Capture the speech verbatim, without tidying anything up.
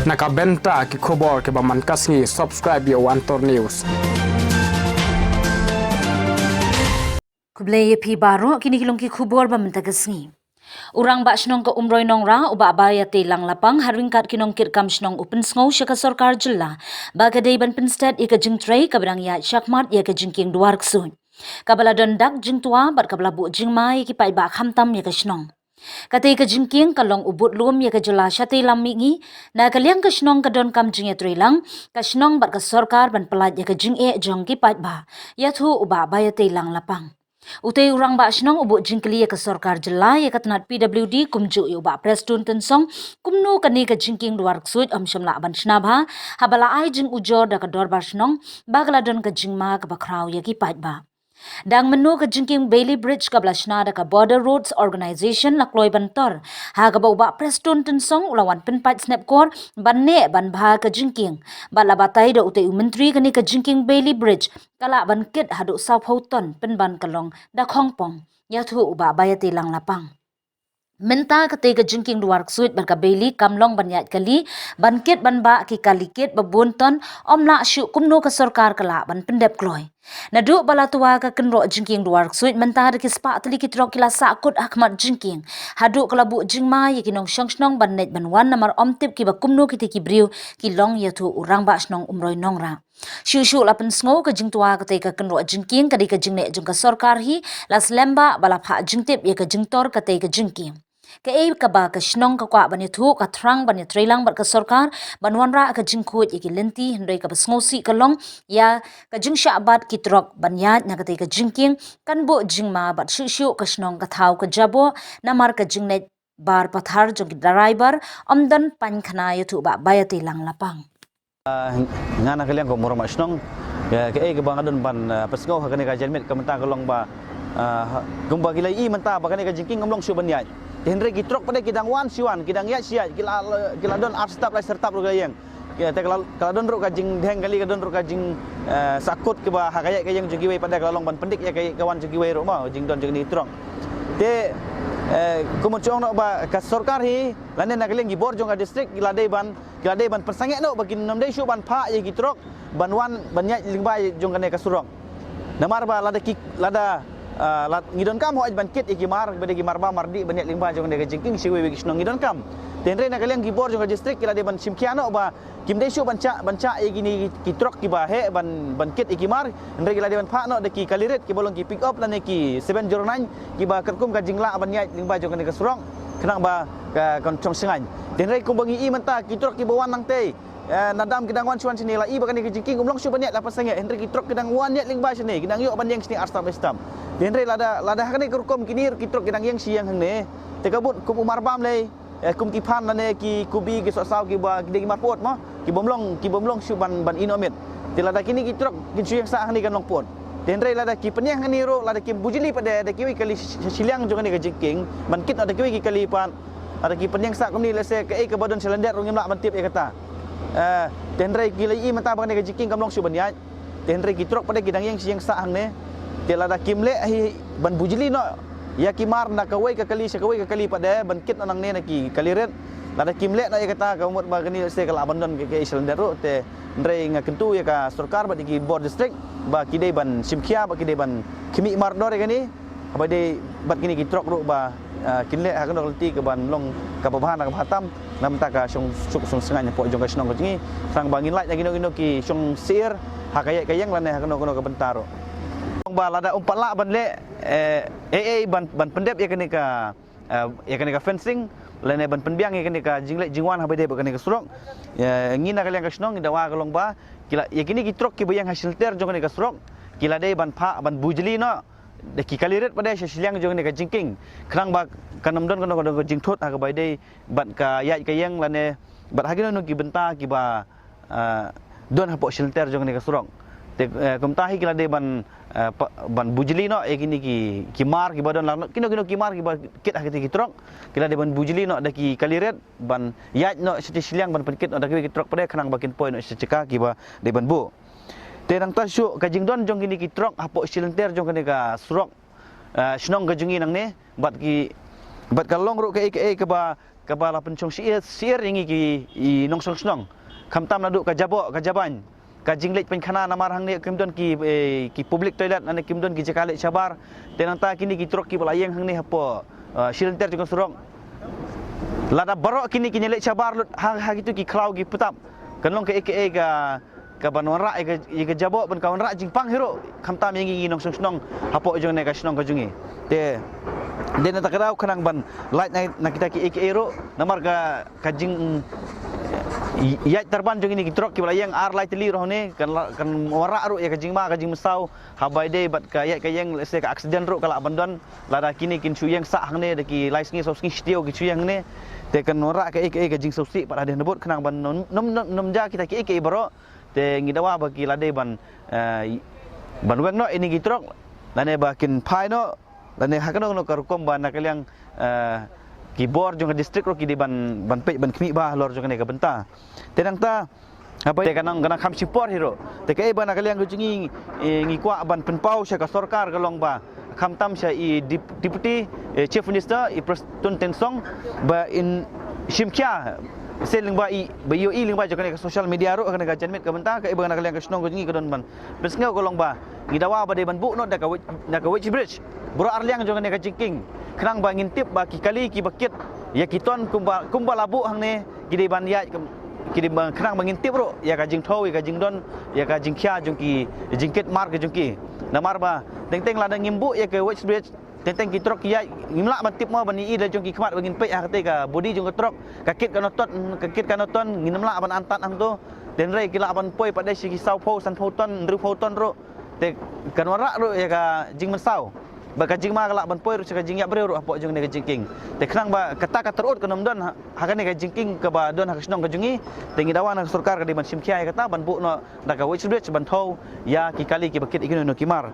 Na ka bynta ki khubor kiba man ka sngi, subscribe ïa u Antor News. Khublei ïa phi baroh, kine ki long ki khubor ba mynta ka sngi. U Rangbah Shnong ka Umroi Nongra, u Bah Baiateilang Lapang, ha ryngkat ki nongkitkam shnong u pynsngew sha ka sorkar jylla ba ka dei ban pynstet ïa ka jingtrei kaba dang ïaid shakhmat ïa ka jingkieng Duar Ksuid, kaba la don dak jingtwa bad kaba la buh jingma ïa ki paidbah khamtam ïa ka shnong. Katei ka jingkieng ka long u bud lum ïa ka jylla shatei lam mihngi. Na ka liang ka shnong ka donkam jingïatreilang ka shnong bad ka sorkar ban pyllait ïa ka jingeh jong ki paidbah, ïathuh u Bah Baiateilang Lapang. Utei u Rangbah Shnong u buh jingkylli ïa ka sorkar jylla, ïa ka tnat P W D kumjuh ïa u Bah Prestone Tynsong, kumno kane ka jingkieng Duar Ksuid ym shym lah ban shna bha haba la ai jingujor da ka dorbar shnong ba ka la don ka jingma kaba khraw ïa ki paidbah. Dang mynno ka jingkieng Bailey Bridge kaba la shna da ka Border Roads Organisation la kloi ban tor, ha kaba u Bah Prestone Tynsong u la wan pynpait snep kor ban neh ban bha ka jingkieng. Bad la batai da utei u Myntri, kane ka jingkieng Bailey Bridge ka lah ban kit haduh sawphew ton pynban ka long da khongpong, ïathuh u Bah Baiateilang Lapang. Mynta katei ka jingkieng Duar Ksuid bad ka Bailey kam long ban ïaid kali, ban kit ban bah ki kali kit ba bun ton, ym lah shuh kumno ka sorkar ka lah ban pyndep kloi. Naduh ba la twa ka kynroh jingkieng Duar Ksuid mynta, da ki spah tylli ki trok ki la sahkut ha khmat jingkieng, haduh ka la buh jingma ïa ki nongshong shnong ban leit ban wan namar ym tip kiba kumno kitei ki briew ki long, ïathuh u Rangbah Shnong Umroi Nongra. Shuh shuh la pynsngew ka jingtwa katei ka kynroh jingkieng ka dei ka jingneh jong ka sorkar hi, la slem bah ba la phah jingtip ïa ka jingtor katei ka jingkieng. Kaei kaba ka shnong ka kwah ban ïathuh, ka thrang ban ïatreilang bad ka sorkar ban wanrah ka jingkhuid ïa ki lynti, hynrei kaba sngewsih ka long ïa ka jingshah bat ki trok ban ïaid na katei ka jingkieng kan buh jingma bad shuh shuh ka shnong ka thaw ka jaboh namar ka jingleit bar pathar jong ki driver ym don painkhana, ïathuh u Bah Baiateilang Lapang. Ah, nga na ka liang ka Umroi Shnong, ïa, kaei kaba nga don ban, ah, pynsngew ha kane ka janmiet ka mynta ka long ba, ah, ha, kumba ki la ïohi mynta ba kane ka jingkieng kam long shuh ban ïaid. Te hynrei ki trok pat de ki dang wan shi wan, ki dang ïaid shi ïaid, ki la, ki la don ar step lai step ruh ka ïeng. Ki, te ka la, ka la don ruh ka jingdheng kali, ka don ruh ka jing, eh, sahkut kiba ha ka ïaid ka ïeng jong kiwei pat de ka la long ban pyndik ïa ka, ka wan jong kiwei ruh mo, jingdon jong ki trok. Te, eh, kumba jong no ba ka sorkar hi lane na ka liang ki bor jong ka district ki la dei ban ki la dei ban pynsangeh noh ba kin ym dei shuh ban phah ïa ki trok ban wan ban ïaid lyngba jong kane ka surok. Namar ba lada ki, lada, ah, lada ngi donkam hooid ban kit ïa ki mar, ba dei ki mar ba mar dih ban ïaid lyngba jong kane ka jingkieng sha kiwei ki shnong ngi donkam. Te hynrei na ka liang ki bor jong ka district ki la dei ban shim khia noh ba kim dei shuh ban shah, ban shah ïa kine ki trok kiba heh ban, ban kit ïa ki mar. Hynrei ki la dei ban phah noh da ki kali rit kiba long ki pick up lane ki seven zero nine kiba katkum ka jinglah ban ïaid lyngba jong kane ka surok khnang ba ka, kan shong shngaiñ. Te hynrei kumba ngi ïohi mynta ki trok kiba wan nangtei, eh, na dam ki dang wan shuwa shane, la ïohi ba kane ka jingkieng kam long shuh ban ïaid, la pynsangeh, hynrei ki trok ki dang wan ïaid lyngba shane, ki dang ïoh ban ïeng shane ar step lai step. Te hynrei lada, lada ha kane ka rukom kine ki trok ki dang ïeng shi ïeng hangne, te ka mut kum u mar bam lei, eh, kum ki phan lane ki kubi ki sohsaw kiba ki dei ki mar pud mo, ki bym long, ki bym long shuh ban, ban ïehnoh miet. Te lada kine ki trok kin shu ïeng sah hangne kan long pud. Te hynrei lada ki pynïeng hangne ruh, lada kim bujli pat de da kiwei ki kali sha, sha shiliang jong kane ka jingkieng ban kit noh da kiwei ki kali pat, lada ki pynïeng sah kumne, lehse kaei kaba don sha lyndet ruh ngim lah ban tip ïa kata. Eh, te hynrei ki la ïohi mynta ba kane ka jingkieng kam long shuh ban ïaid. Te hynrei ki trok pat de ki dang ïeng shi ïeng sah hangne. Te lada kim leh hi ban bujli noh ïa ki mar na kawei ka kali sha kawei ka kali pat de ban kit noh nangne na ki kali rit, lada kim leh noh ïa kata ka mut ba kane lehse ka lah ban don ka, ka shalyndet ruh. Te hynrei nga kyntu ïa ka sorkar bad ïa ki bor district ba ki dei ban shim khia, ba ki dei ban khmih mardor ïa kane. Haba dei bad kine ki trok ruh ba, ah, kin leh ha kano ka lynti kaban long kaba bha na kaba tam na bynta ka shong suk shong shngaiñ hapoh jong ka shnong ka jong ngi, tang ba ngin lait na kino kino ki shong syiar ha ka ïaid ka ïeng lane ha kano kano ka bynta ruh. Ba lada ym pat lah ban leh, eh, ei ei ban, ban pyndep ïa kane ka, eh, ïa kane ka fencing lane ban pynbiang ïa kane ka jingleit jingwan haba dei bad kane ka surok. Ïa, ngi na ka liang ka shnong ngi dawa ka long ba ki la, ïa kine ki trok kiba ïeng ha shilynter jong kane ka surok ki la dei ban phah, ban bujli noh da ki kali rit pat de sha shiliang jong kane ka jingkieng, khnang ba kan ym don kano kano ka jingthut ha kaba dei bad ka ïaid ka ïeng lane bad ha kino kino ki bynta kiba, ah, don hapoh shilynter jong kane ka surok. Te, eh, kumta hi ki la dei ban, eh, pa-, ban bujli noh ïa kine ki, ki mar kiba don lang, kino kino ki mar kiba kit ha kite ki trok, ki la dei ban bujli noh da ki kali rit ban ïaid noh sha shiliang ban pynkit noh da kiwei ki trok pat de khnang ba kin poi noh sha jaka kiba dei ban buh. Te nangta shuh ka jingdon jong kine ki trok hapoh shilynter jong kane ka surok, eh, shnong ka jong ngi nangne, bad ki, bad ka long ruh kaei kaei kaba kaba la pynshong syier syier ïa ngi ki i nongshong shnong. Khamtam naduh ka jaboh ka jabain, ka jingleit painkhana namar hangne kim don ki, eh, ki public toilet, hangne kim don ki jaka leit shabar. Te nangta kine ki trok kiba la ïeng hangne hapoh, eh, shilynter jong ka surok, lada baroh kine kin ïaleit shabar lut ha, ha kitu ki khlaw ki putap, kan long kaei kaei ka, kaban wanrah ïa ka, ïa ka jaboh, ban ka wanrah jingpang hi ruh, khamtam ïa ngi, ngi nongshong shnong hapoh jong kane ka shnong ka jong ngi. Te dei na kata ka daw khnang ban lait na, na kita kiei kiei ruh, namar ka, ka jing, ïaid tyrban jong kine ki trok kiba la ïeng ar lai tylli ruh hangne kan la, kan wanrah ruh ïa ka jingma ka jingmynsaw ha ba ïadei bad ka ïaid ka ïeng, lehse ka accident ruh ka lah ban don. Lada kine kin shu ïeng sah hangne da ki lai sngi saw sngi shi taïew kin shu ïeng hangne, te kan wanrah kaei kaei ka jingsngewsih pat hadien habud, khnang ban nym, nym, nym, nym jia kita kiei kiei baroh. Te ngi dawa ba ki la dei ban, eh, ban weng noh ïa kine ki trok, lane ba kin phai noh, lane ha kano kano ka rukom ba na ka liang, eh, ki bor jong ka district ruh ki dei ban, ban peit ban khmih bha halor jong kane ka bynta. Te nangta, haba te ka nang, ka nang kham shipor hi ruh. Te kaei ba na ka liang ka jong ngi, eh, ngi kwah ban pynpaw sha ka sorkar ka long ba, khamtam sha i Dep-, Deputy, eh, Chief Minister, i Prestone Tynsong, ba in shim khia, se lyngba i, ba ïohi lyngba jong kane ka social media ruh, kane ka janmiet ka bynta, kaei ba na ka liang ka shnong ka jong ngi ka don ban pynsngew ka long ba ngi dawa ba dei ban buh noh da ka weight, da ka weight bridge baroh arliang jong kane ka jingkieng, khnang ba ngin tip ba ki kali kiba kit ïa ki ton kumba, kumba la buh hangne, ki dei ban ïaid kum, ki dei ban, khnang ba ngin tip ruh ïa ka jingthew, ïa ka jingdon, ïa ka jingkhia jong ki, jingkit mar ka jong ki. Namar ba teng teng lada ngim buh ïa ka weight bridge, teng teng ki trok ki ïaid, ngim lah ban tip mo ban ïohi da jong ki khmat ba ngin peit ha katei ka body jong ka trok, ka kit kano ton, ka kit kano ton, ngin ym lah ban antad hangto. Te hynrei ki lah ban poi pat da shi ki saw phew, san phew ton, hynriew phew ton ruh. Te kan wanrah ruh ïa ka jingmynsaw, ba ka jingma ka lah ban poi ruh sha ka jingïap briew ruh hapoh jong kane ka jingkieng. Te khnang ba kata ka tyrut kan ym don ha, ha kane ka jingkieng kaba don ha ka shnong ka jong ngi. Te ngi dawa na ka sorkar ka dei ban shim khia ïa kata, ban buh noh da ka weight bridge ban thew ïa ki kali kiba kit ïa kino kino ki mar.